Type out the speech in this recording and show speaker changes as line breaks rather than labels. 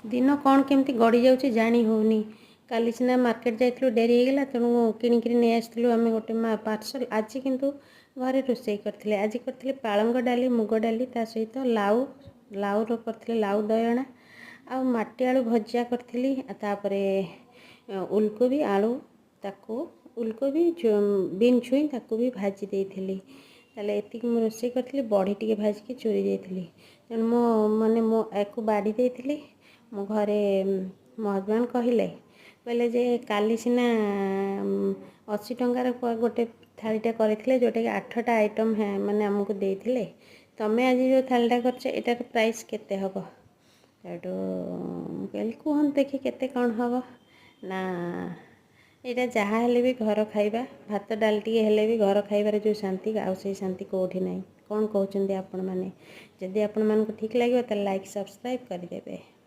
ଦିନ କ'ଣ କେମିତି ଗଡ଼ି ଯାଉଛି ଜାଣି ହେଉନି। କାଲି ସିନା ମାର୍କେଟ ଯାଇଥିଲୁ, ଡେରି ହେଇଗଲା, ତେଣୁ କିଣିକିରି ନେଇ ଆସିଥିଲୁ ଆମେ ଗୋଟେ ପାର୍ସଲ୍। ଆଜି କିନ୍ତୁ ଘରେ ରୋଷେଇ କରିଥିଲେ। ଆଜି କରିଥିଲି ପାଳଙ୍ଗ ଡାଲି, ମୁଗ ଡାଲି, ତା ସହିତ ଲାଉ, ଲାଉର କରିଥିଲି ଲାଉ ଦୟଣା, ଆଉ ମାଟି ଆଳୁ ଭଜା କରିଥିଲି। ତାପରେ ଉଲକୋବି ଆଳୁ, ତାକୁ ଉଲକୋବି ବିନ୍ ଛୁଇଁ ତାକୁ ବି ଭାଜି ଦେଇଥିଲି। ତାହେଲେ ଏତିକି ମୁଁ ରୋଷେଇ କରିଥିଲି। ବଢ଼ି ଟିକେ ଭାଜିକି ଚୁରି ଦେଇଥିଲି। ତେଣୁ ମୁଁ ମାନେ ମୁଁ ୟାକୁ ବାଢ଼ି ଦେଇଥିଲି। ମୋ ଘରେ ମୋ ହଜବେଣ୍ଡ କହିଲେ ଯେ କାଲି ସିନା 80 ଟଙ୍କାର ଗୋଟେ ଥାଳିଟା କରିଥିଲେ, ଯେଉଁଟାକି 8ଟା ଆଇଟମ୍ ମାନେ ଆମକୁ ଦେଇଥିଲେ, ତମେ ଆଜି ଯେଉଁ ଥାଳିଟା କରିଛ ଏଇଟାର ପ୍ରାଇସ୍ କେତେ ହେବ? ସେଇଠୁ ମୁଁ କହିଲି, କୁହନ୍ତୁ ଦେଖି କେତେ କ'ଣ ହେବ। ନା, ଏଇଟା ଯାହା ହେଲେ ବି ଘର ଖାଇବା, ଭାତ ଡାଲି ଟିକେ ହେଲେ ବି ଘର ଖାଇବାରେ ଯେଉଁ ଶାନ୍ତି, ଆଉ ସେଇ ଶାନ୍ତି କେଉଁଠି ନାହିଁ। କ'ଣ କହୁଛନ୍ତି ଆପଣମାନେ? ଯଦି ଆପଣମାନଙ୍କୁ ଠିକ୍ ଲାଗିବ ତାହେଲେ ଲାଇକ୍, ସବସ୍କ୍ରାଇବ୍ କରିଦେବେ।